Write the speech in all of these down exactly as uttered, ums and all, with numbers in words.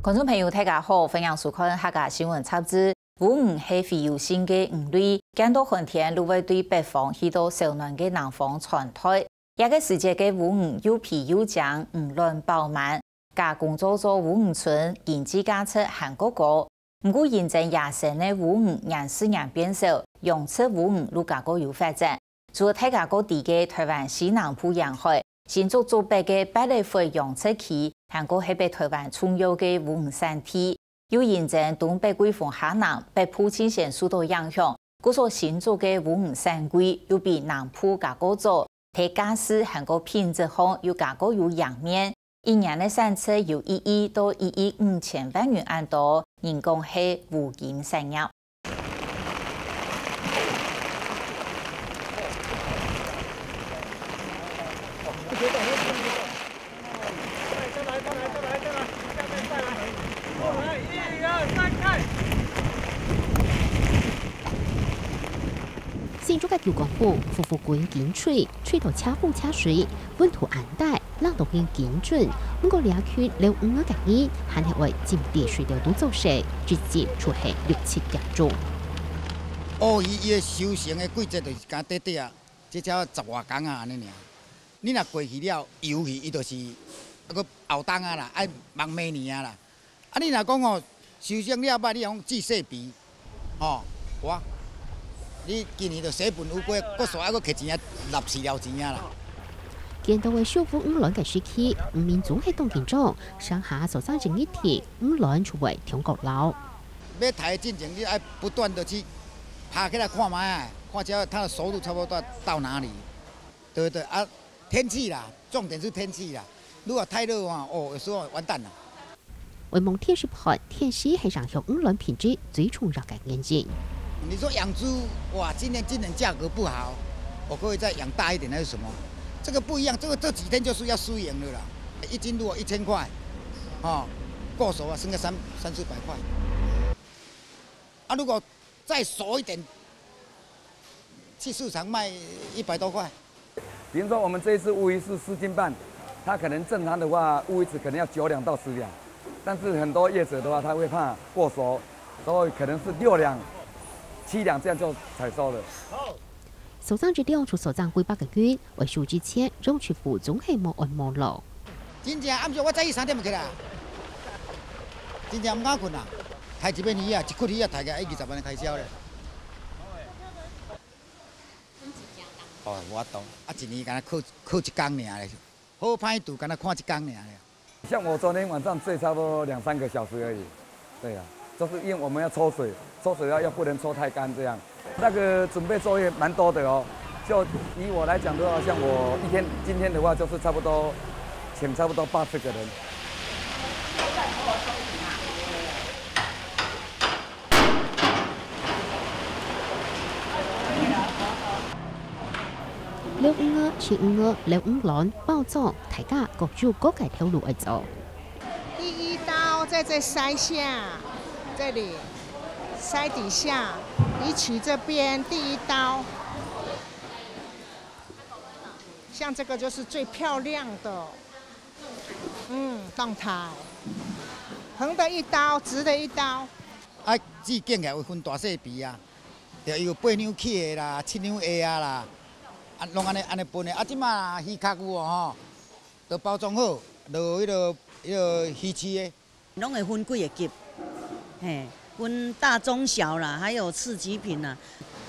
觀眾朋友，大家好，歡迎收看客家新聞雜誌。烏魚係洄游性个魚類，見到寒天就會對北方去到燒暖个南方傳遞。這個時節个烏魚又肥又靚，魚卵飽滿，加工做做烏魚村，經濟價值還過高。毋過，因爭野生个烏魚年時年變少，養殖烏魚就加過有發展。 除了大家較知个臺灣西南部沿海，新竹竹北个八里尾養殖區，還過係北臺灣重要个烏魚產地。又因爭東北季風下冷，北部盡先受到影響，故所新竹个烏魚產季又比南部加過早，在價數還過品質項又加過有贏面。 一年个產值有一億到一億五千萬元恁多，人講係烏金產業。新竹个九江埔，呼呼滾緊吹，吹到車風車水，溫度恁低， 冷到緊緊準，毋過這區撈魚仔个人還係會浸在水流肚做事，至少就係六七點鐘。烏魚伊个收成个季節就是干焦短短啊，這才十外工啊，恁樣爾。你若過去了，游去，伊就是啊，閣後冬啊啦，愛望明年啊啦。 啊，你若講吼，收成了歹，你講至細筆，吼，哇，你今年就蝕本烏龜，閣煞猶閣提錢啊，納四條錢啊啦。見到个小烏魚卵个時期，漁民總係當緊張，成下所生一日天，魚卵就會通過撈。欲刣進前，你愛不斷的去爬起來看覓，看一下它的熟度差不多到哪裡。 對對對，啊，天氣啦，重點是天氣啦。如果太熱啊，哦，有時候完蛋了。為望電視看，電視係影響魚卵品質最重要个原因。你說養豬，哇，今年今年價格不好，我可以再養大一點，還是什麼？這個不一樣，這個這幾天就是要輸贏了啦。一斤如果一千塊，哦，過熟啊，剩個三三四百塊。啊，如果再熟一點，去市場賣一百多塊。 比如說我們這一隻烏魚是四斤半，它可能正常的話，烏魚子可能要九兩到十兩，但是很多業者的話，他會怕過熟，所以可能是六兩、七兩這樣就採收了。所生一兩就所生幾百個銀，會收之前，總是負總係無安無樂。真正暗時我早起三點就起來，真正毋敢睏啊！刣一尾魚啊，一窟魚啊，刣个一二十萬个開銷咧。 哦，無法度，啊，一年敢若靠靠一工爾咧，好歹拄敢若看一工爾咧。像我昨天晚上睡差不多兩三個小時而已。對啊，就是因為我們要抽水，抽水要要不能抽太乾這樣。那個準備作業蠻多的哦。就以我來講的話，像我一天今天的話，就是差不多請差不多八十個人。 撈魚仔、飼魚仔、撈魚卵、包裝，大家各有各个頭路愛做。第一刀在這鰓下，這裡，鰓底下，魚鰭這邊第一刀。像這個就是最漂亮的，嗯，當大，橫的一刀，直的一刀。 啊，至緊个有分大細螞啊，著，伊有八兩起的啦，七兩下啊啦，啊，攏按呢按呢分的。啊，這馬魚殼有哦吼，都包裝好，落彼落彼落魚市的。攏會分幾个級，嘿，分大中小啦，還有次級品啦。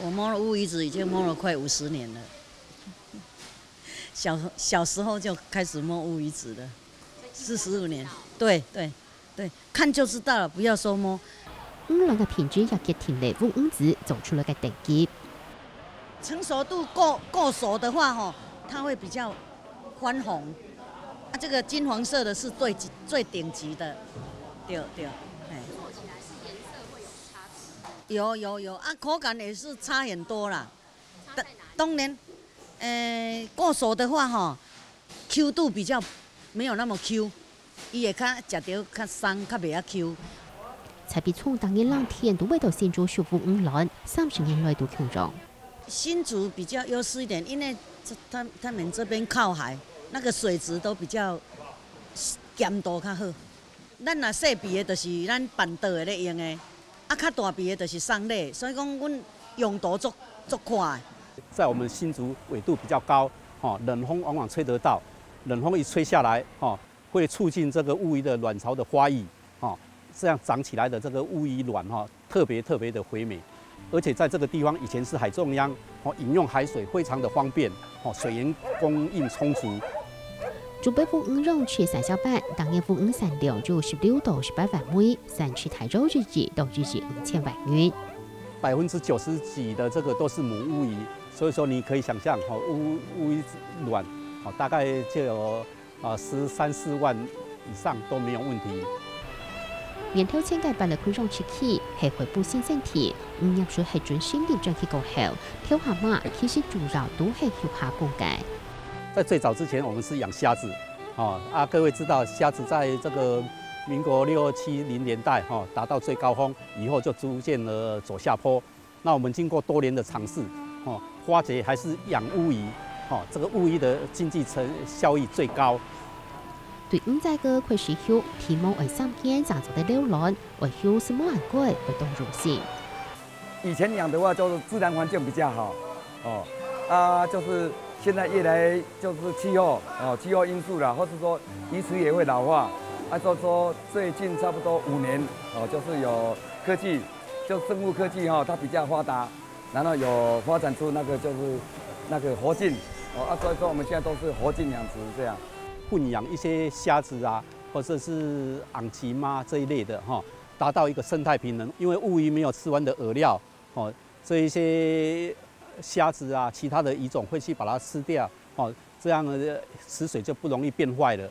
我摸了烏魚子已經摸了快五十年了，小小時候就開始摸烏魚子了，四十五年，對對。 對，看就知道了，不要說摸。魚卵个品質也決定了烏魚子做出來个等級。成熟度夠夠熟的話吼，它會比較歡紅。啊，這個金黃色的是最最頂級的，對對，哎。有有有啊，口感也是差很多啦。當當然，呃，夠熟的話吼，Q度比較沒有那麼Q。 伊會較食著較鬆，較袂遐Q。蔡必聰逐日冷天都為著新竹收烏魚卵，三十年來都共樣。新竹比較優勢一點，因為這他他們這邊靠海，那個水質都比較鹹度較好。咱若細鼻的，就是咱辦桌的咧用的，啊，較大鼻的，就是送禮，所以講，阮用途足足闊的。在我们新竹纬度比较高，哈，冷风往往吹得到，冷风一吹下来，哈，会促进这个乌鱼的卵巢的发育，哈，这样长起来的这个乌鱼卵，哈，特别特别的肥美，而且在这个地方以前是海中央，哦，饮用海水非常的方便，哦，水源供应充足。竹北烏魚養殖產銷班，逐年烏魚產量有十六到十八萬尾，產值達到一億到一億五千萬元。百分之九十几的这个都是母乌鱼，所以说你可以想象，哈，乌乌鱼卵，哦，大概就有啊十三四万以上都没有问题。面頭前个芭樂區養殖區係海埔新生地，五年前核准成立轉去過後，頭下嘛其實主要都係畜蝦供介。在最早之前，我们是养虾子，哦，啊，各位知道虾子在这个民国六七零年代，哈，达到最高峰以后，就逐渐的走下坡。那我们经过多年的尝试，哦，发觉还是养乌鱼，哦，这个乌鱼的经济成效益最高。對魚仔个開始後，希望愛三間正做得留卵，愛休息無閒過，愛當用心。以前养的话，就是自然环境比较好，哦，啊，就是现在越来就是气候，哦，气候因素啦，或是说鱼池也会老化，啊，所以说最近差不多五年，哦，就是有科技，就生物科技哈，它比较发达，然后有发展出那个就是那个活性，哦，啊，所以说我们现在都是活性养殖这样。混养一些虾子啊，或者是昂吉妈这一类的哈，达到一个生态平衡。因为乌鱼没有吃完的饵料，哦，这一些虾子啊，其他的鱼种会去把它吃掉，哦，这样的池水就不容易变坏了。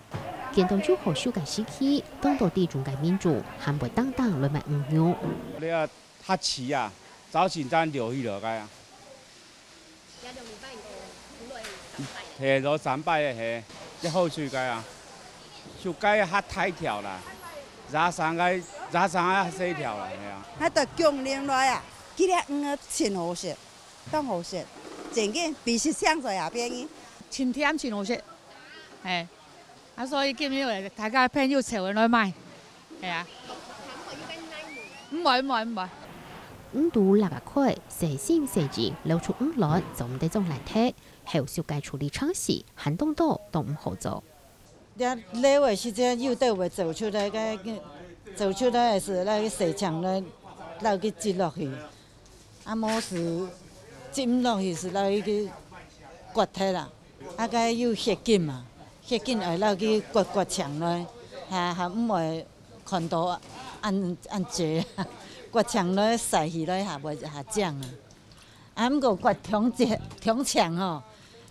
見到有好收个時機，當多地中个民眾還會當當來買魚肉。你啊，較遲啊，早前咱落去落該啊。嘿，落三擺个嘿，一好水該啊，水該較大條啦，早上該早上較細條啦，嘿啊。啊，就降冷來啊，幾粒魚真好食，當好食，真个比食青菜也便宜。真甜，真好食，嘿。 啊，所以今日大家朋友湊人來買，係啊。毋會毋會毋會。魚肚搦啊開，細心細緻，撈出魚卵，做毋得裝爛忒，後續个處理程序，還當多都毋好做。這撈个時節，有兜會走出來个，走出來个時，來洗淨來，撈去擠落去。啊，無時擠毋落去時，撈去割忒啦。 啊，該有血筋嘛，血筋愛落去刮刮淨來，哈，還毋會看到恁恁濟，刮淨來曬起來還會較靚啊。啊，毋過刮忒濟忒淨吼，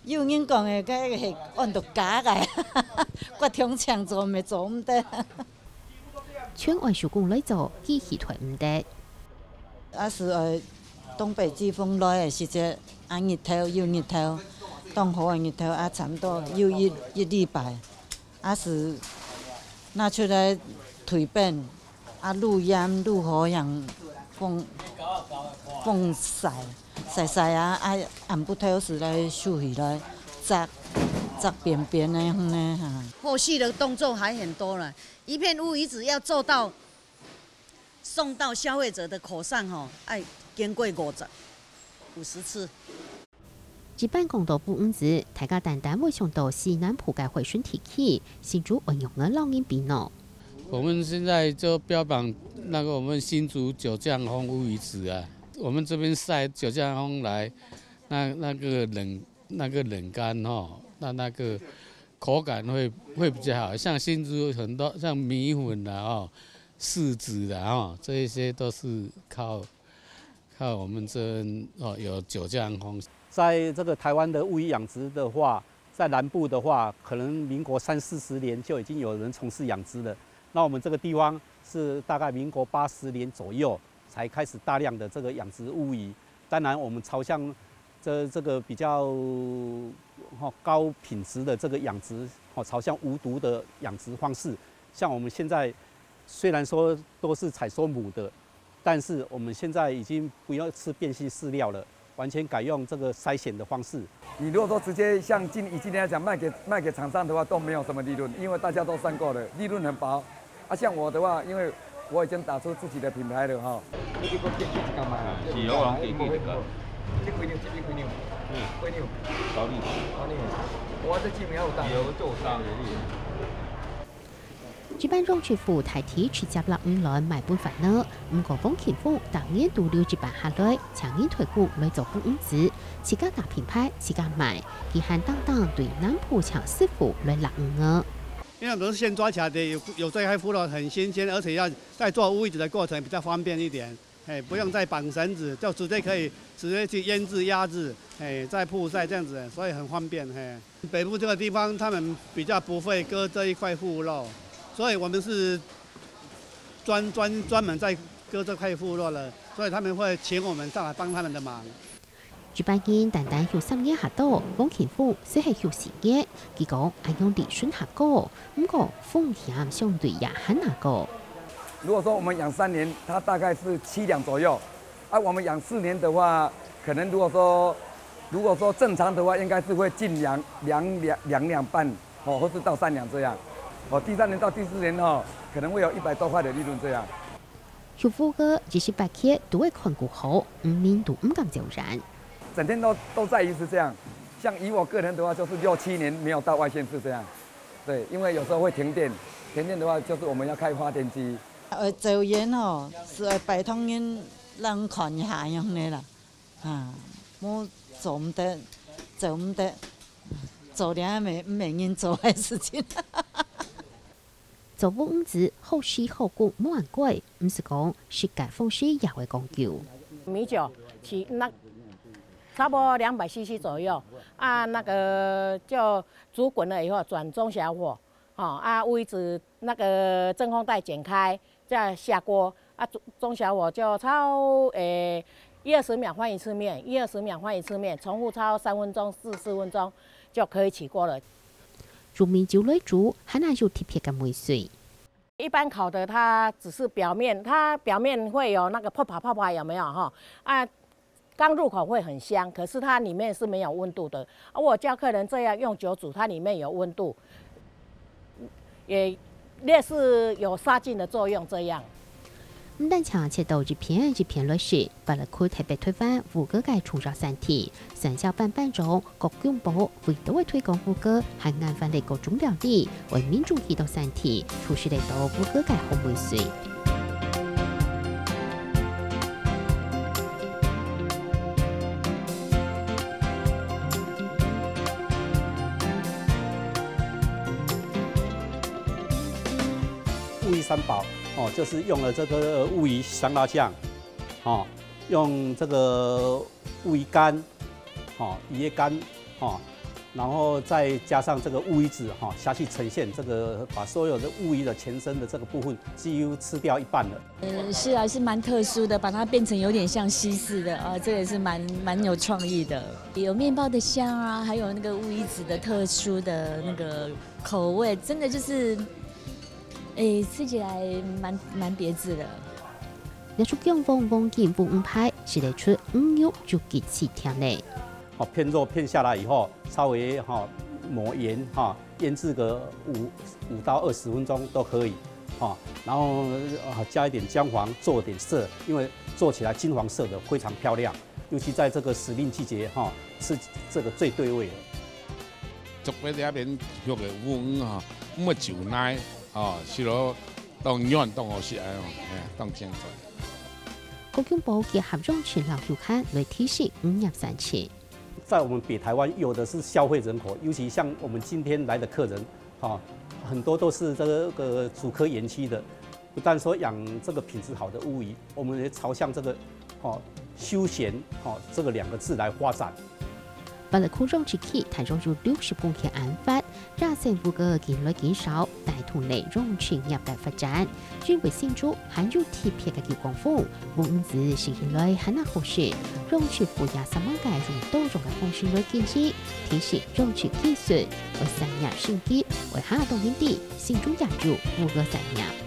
有人講个該係按到假个，刮忒淨做毋做毋得。 全愛手工來做，機器推毋得。啊，係愛東北季風來个時節，啊，日頭有日頭，當好个日頭啊，差毋多有一一禮拜，啊，係拿出來推冰，啊，滷鹽滷好樣，放放曬，曬曬啊，啊，暗晡頭時來收起來，紮紮扁扁个樣呢哈。後續的動作還很多了。 一片烏魚子要做到送到消費者的口上吼，愛經過五十五十次。一般講到烏魚子，大家單單會想到西南部个海脣地區，新竹會仰仔摎人比呢？我们现在就标榜那个我们新竹九降风乌鱼子啊，我们这边晒九降风来，那那个冷那个冷干哈，那那个口感会会比较好。像新竹很多像米粉啦哦，柿子啦哦，这一些都是靠靠我们这边哦有九降风。在这个台湾的乌鱼养殖的话，在南部的话，可能民国三四十年就已经有人从事养殖了。那我们这个地方是大概民国八十年左右才开始大量的这个养殖乌鱼。当然，我们朝向这这个比较哈高品质的这个养殖，哈朝向无毒的养殖方式。像我们现在虽然说都是采收母的，但是我们现在已经不要吃变性饲料了，完全改用这个筛选的方式。你如果说直接像今以今天来讲卖给卖给厂商的话，都没有什么利润，因为大家都算过了，利润很薄。啊，像我的话，因为我已经打出自己的品牌了哈。你给我点一个嘛。啊，是，我给你一个。你几两？你几两？嗯。几两？十二。十二。我这几秒有打。有做生意。 一般養殖戶大體直接落魚卵賣分販仔，毋過黃勤豐逐年都留一半下來，請人代工來做分魚子，自家打品牌，自家賣，佢還當當對南部請師傅來落魚仔。因為我們都是現抓起來的，有，有這塊腹肉很新鮮，而且要在做烏魚子的過程比較方便一點。 嘿，不用再綁繩子，就直接可以直接去醃製、壓製，嘿，再曝曬這樣子，所以很方便，嘿。北部這個地方他們比較不會割這一塊腹肉，所以我們是專，專，專門在割這塊腹肉的，所以他們會請我們上來幫他們的忙。 一般人單單畜三年下到，黃勤豐就係畜四年。佢講，恁樣利潤較高，毋過風險相對也還較高。如果說我們養三年，它大概是七兩左右。啊，我們養四年的話，可能如果說，如果說正常的話，應該是會近兩，兩，兩，兩兩半，哦，或是到三兩這樣。哦，第三年到第四年，哦，可能會有一百多塊的利潤這樣。 畜烏仔一時八刻都愛看顧好，毋免都毋敢走遠。整天都，都在魚池這樣。像以我個人的話，就是六七年沒有到外縣市這樣。對，因為有時候會停電，停電的話，就是我們要開發電機。呃，走遠哦，係愛拜託人人看一下樣个啦。啊，無做毋得，走毋得，做了也毋係，毋係人做个事情。 做烏魚子好時好工無恁貴，毋使講時間方式也會講究。米酒起那差不多兩百C C左右，啊，那個就煮滾了以後轉中小火，哦，啊，烏魚子那個真空袋剪開，再下鍋，啊，中，中小火就超，誒，一二十秒換一次面，一二十秒換一次面，重複超三分鐘至四分鐘就可以起鍋了。 用米酒來煮，還愛有特別个味緒。一般烤的，它只是表面，它表面會有那個泡泡泡泡，有沒有哈？啊，剛入口會很香，可是它裡面是沒有溫度的。啊，我教客人這樣用酒煮，它裡面有溫度，也類似有殺菌的作用這樣。毋單淨切到一片一片來食，巴拉庫特別推翻烏仔个重要產地，三小半半種 各宮保為著愛推廣烏仔，還研發了各種料理，為民眾幾多餐廳，出示了到烏仔个好味緒。烏魚三寶哦，就是用了這個烏魚香辣醬，哦，用這個烏魚乾， 哦，魚的乾，哦，然後再加上這個烏魚子，哈，下去呈現這個，把所有的烏魚的全身的這個部分幾乎吃掉一半了。嗯，是啊，是蠻特殊的，把它變成有點像西式的，啊，這也是蠻，蠻有創意的。有麵包的香啊，還有那個烏魚子的特殊的那個口味，真的就是，誒，吃起來蠻，蠻別緻的。 這出姜黃黃金烏魚排，食得出魚肉就極鮮甜咧。哦，片肉片下來以後，稍微哈，抹鹽哈，醃製個五，五到二十分鐘都可以哈。然後啊，加一點薑黃，做點色，因為做起來金黃色的非常漂亮，尤其在這個時令季節哈，吃這個最對味了。竹北這邊畜个烏魚哈，毋會走泥，哦，係咯，當軟當好食啊，嘿，當健康。 國家保結合養殖老友看來提升漁業產值。在我們北台灣，有的是消費人口，尤其像我們今天來的客人，哦，很多都是這個竹科園區的。不但說養這個品質好的烏魚，我們也朝向這個，哦，休閒，哦，這個兩個字來發展。 巴拉庫養殖區大約有六十公頃恁闊，野生烏仔緊來緊少，帶動了養殖業个發展。因為新竹還有特別个九降風，烏魚子食起來還較好食，養殖戶也煞猛个用多樣个方式來經營，提升養殖技術，為產業升級，為下當年底，新竹也有烏仔產業。